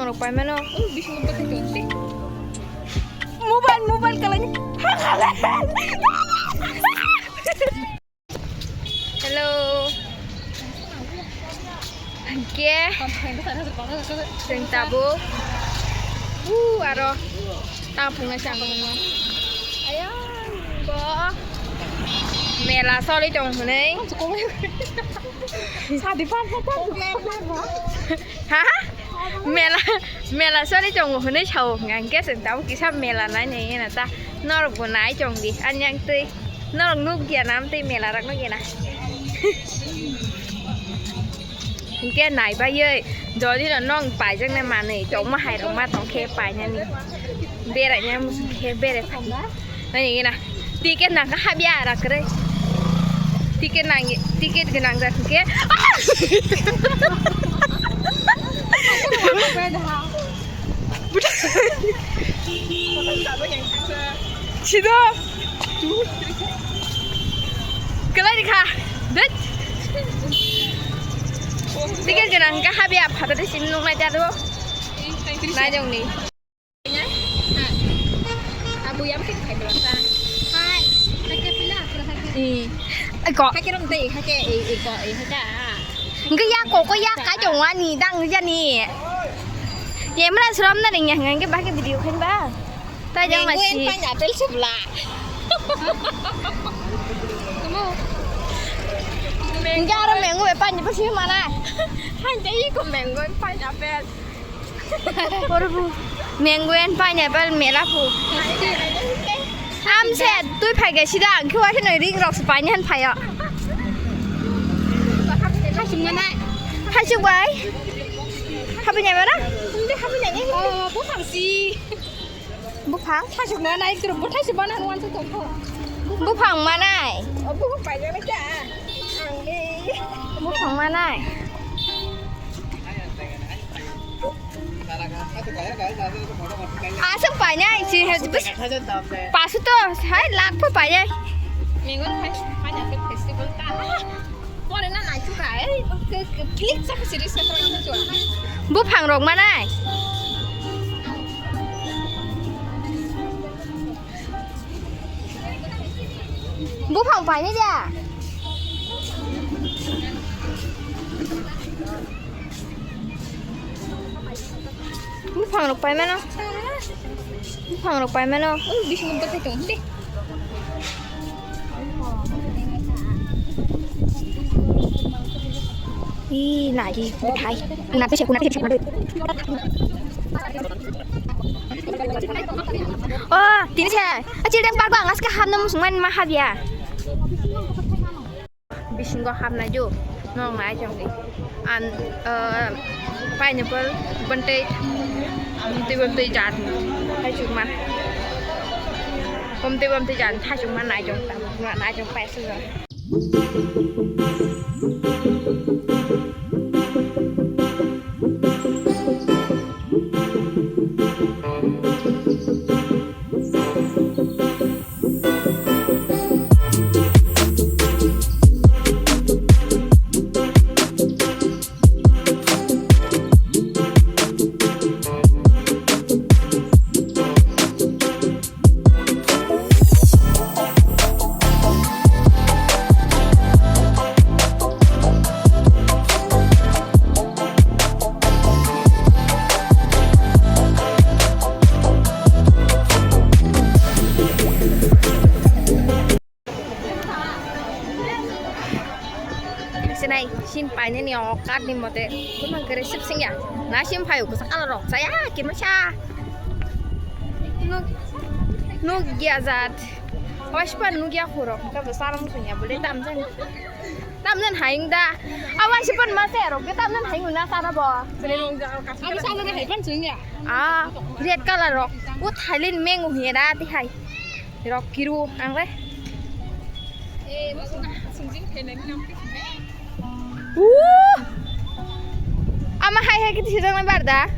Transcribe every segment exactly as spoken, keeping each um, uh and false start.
Rok pai mano. Mobile, mobile kalani. Hello. Ke? Sing tabuk. Uh, aro. Tang phunga sang. Ayang, bo. Mela soli tong hwnwi. Sadi pa pa pa. Ha? Mela, mela sori tongo hwnwi sao hwnka hwnkhe chwng tabuk kisa mela nainai hwnna ta norokbo nai tongdi ani ang twi norok nukya na amtwi mela rok nukya na hwnkhe naibai jodi no nong paijaknai manwi tongma hai rok ma tongkhe painani beraina muchungkhe berai phai. Nai gina. Ticket nang ka habya ara kre. Ticket nang, ticket gwnang jak ke. Sido. Kelai dikha. Dut. Ticket gwnang ka habya phata de sim nung nai ta do. Nai jong ni. Abu yang ke khai belakang. Hai. Hai ke pila, pura hai ke. Hmm. Ai ko. Hai ke rom tei, hai ke, eh, eh, ko, eh, hai ka. Enggak ya, kok ya, kai jong wani, dang jani. Ye mra srom na ring ya, ngang ke ba ke video khain ba. Tai jang masih. Mango and pineapple sebla. Enggak ada mango, eh, pineapple sih mana? Hai, jadi ko mango and pineapple. Oro bu mango and pineapple mela bu. Am se twi phai ga sida ang khe waisa noi ring rok se paini han phaio. Hasuk manai. Hasuk bai. Habai nai mana? Hindi habai nai. Oh, buphang si. Buphang? Hasuk manai, kero bo thaisu bana wan to to. Buphang manai. Oh, buphang pai ga ka. Ang ni. Buphang manai. Aswk painai si he bus. Pasu to hai lakh pho painai. Mingon hai hai na festival ta. Pore na nai tu kai. Click sa series ka tra na chua. Buphang rok manai. Buphang painai da. Buphang rok pai mano. Buphang rok pai mano. Ui, bisingo bwthai tong de. Ih, nai di, bwthai. Kuna twi se, kuna twi se, kuna twi se. Oh, tini se. Children park o ang aske hapna musungmani ma habya. Bisingo hapnai jo, nong nai chong di. An, uh, pineapple, bantei, bantei, bantei jat ni. Hai chukma. Bantei, bantei jat, hai chukma nai chong ta, nai chong pai su. Sinai, sim painani o card ni mote, kumang kere sip singya. Na sim payo kusa kala rok saya, kima sa. Nuk, nuk gya jat. Awas pan nuk gya khurok, ka besar musungya, boleh tam jan. Tam jan haing da. Awas pan mase rok, tam jan haing na sana bo. Abi sana na hai pan sungya. Ah, red color rok. U Thailand meng u hera ti hai. Rok kiru ang le. Uh! Ama hai hai kiti sijak na barda.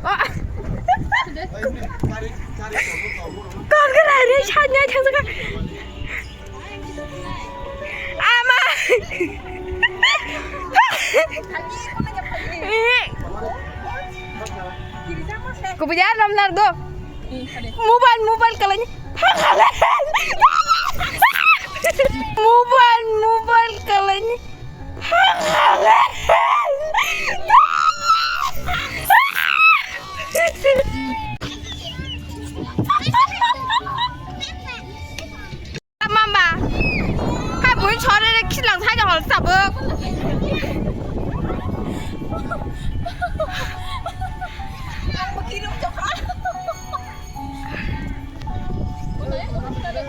Oh. Kon khe rai ri sanya thang saka. Ama. Kubujar namnar do. Mobile, mobile kalani. Mobile, mobile kalani. Mama, hai bui chore re khilang thai jong tabuk.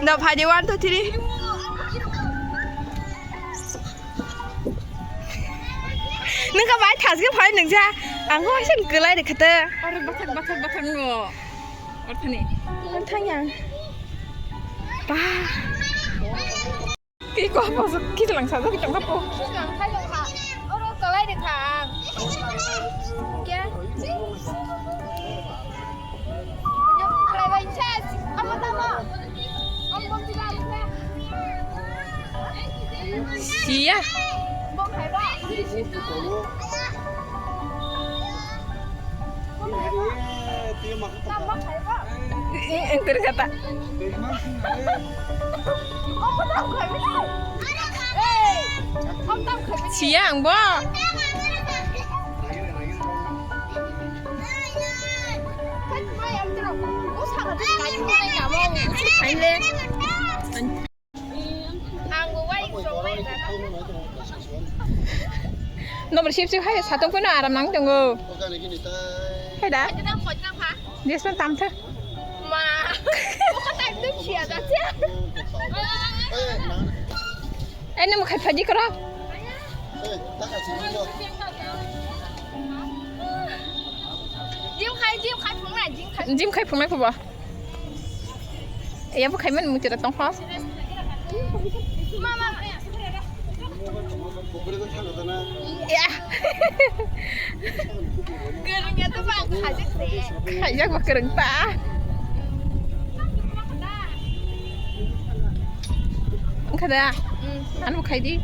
No, phai di, one, two, three. Nung ka bai thas ke phai nung ja. Ang ko sen kelai de khata. Aro bathak, bathak, bathak no. Orthani. Orthang yang. Ba. Ki ko apa so ki lang sa ki tong kapo. Ki lang sa yo ha. Oro kelai de kha. Kya? Siya. Enter kata. Siya ang bo. Nomor sip sip hai satong kono aram nang tongo. Hai da. Dia sen tam the. Ma. Buka time tu sia da sia. Ini mau khai phaji karo. Jim khai, jim khai phungnai, jim khai. Jim khai phungnai phobo. Iya, bo khaiman mung tira tong kho. Mama. Ya. Gereng ya to bang khajak se. Khajak ba gereng ta. Engkha da. Hmm. Anu khai di.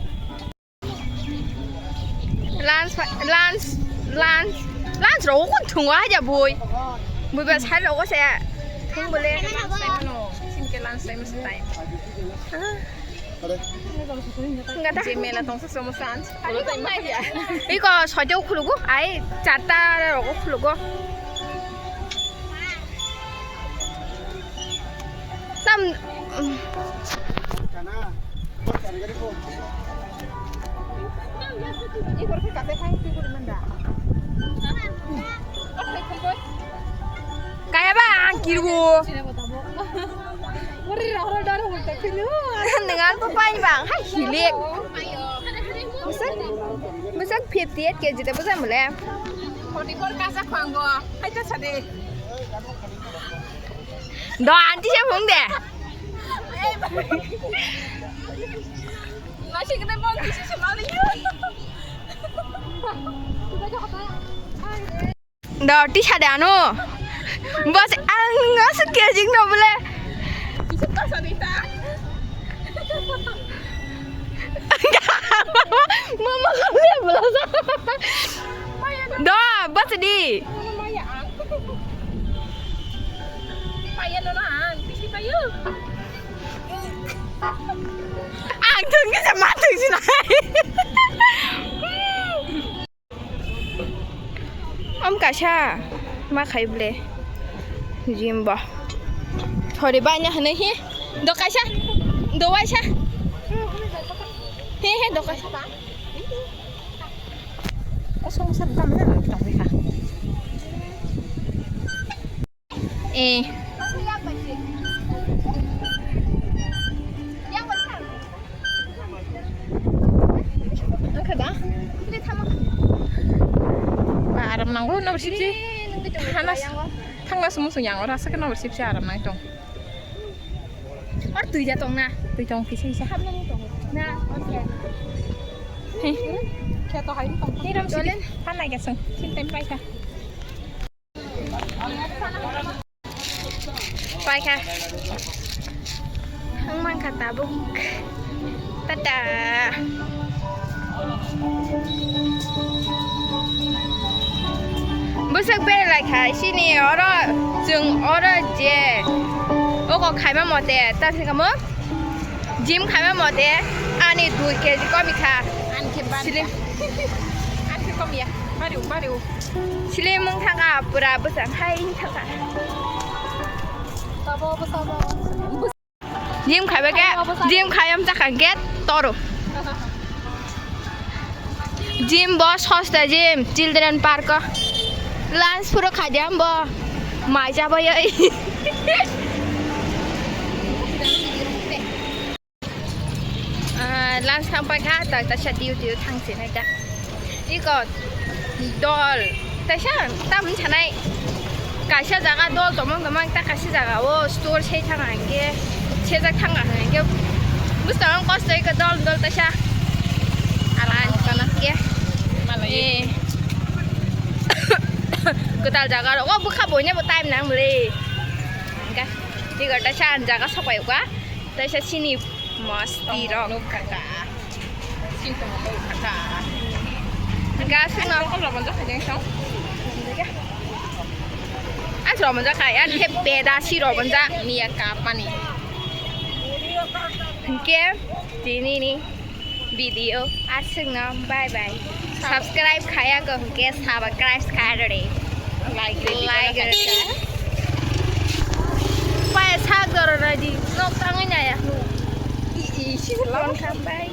Lunch, lunch, lunch, lunch rok kun thungo haja bui. Bui ba side rok se thung bole. Singke lunch time se time. Enggak dah. Je mela tong se somo sans. Iko soite khulugo, ai charta rok khulugo. Tam. Kaya ba ang kirwo. Dengan papai bang hai hilik. Besar, besar fifty eight K G te besar mele. Forty four kasa khanggo. Hai ta sade. Do anti se phung de. Nasi kena bol kisi semali. Do tisa de ano. Bas ang ngasuk ke jing no bole. Mama kami belasa. Do bas di. Ang tunggu sama tunggu sih. Om kaisa ma khai ble. Jimbo. Thori banya hane hi. Do kaisa. Do waisa. He he do kaisa. O song sa tam na tong ha. Eh. Ba, aram nango, no sipsi. Hanas, thangna sumu sunyang, ora sakhe no sipsi aram nang tong. Or tui ja tong na. Tui tong kisa kisa. Na, okay. He. Kya to hai tong. Ni ram sipsi. Pan lai gasang. Sin tem pai ka. Kha. Ang mangkha tabuk. Tata. Bwswk beralai kha sini oro, chwng oro je oko khaima mote ta se kamo gym khaima mote ani dui K G komi kha. Ani khe bari. Slim. Ani khe komiya. Bari, bari. Slim wng thangkha pura bwsang hai wng thangkha. Gym khaiba khe, gym khaiyam chakha khe toro. Gym bo sosta gym, children park o. Lunch phuru khaidi ambo. Mai chabai oi. Ah, lunch thang paikha, ta, ta sa tiu tiu thang sinai ta. Iko dol, ta sa tam sanai. Kaisa jaga dol tomong tomong ta kaisa jaga o store sei thang hangke, sejak thang hangke. Bwskango kosto iko dol dol ta sa. Alan kana ke. Malai. Eh. Kwtal jaga ro, o bwkha boina bo time nang muli. Hangke. Iko ta sa jaga sopai uka. Ta sa sini. Masti rok. Nuk kaka. Sing tong nuk kaka. Gas no. Kok lo bonjak kajeng song. As ro bonjak kaya, he peda si ro bonjak. Mia kapani. Hingke tini ni video aswk no, bye bye. Subscribe khaya ko hingke subscribe kha re. Like re, like re. Paya sak doro na di. Nok tangai na ya. I, i, si long kam bye.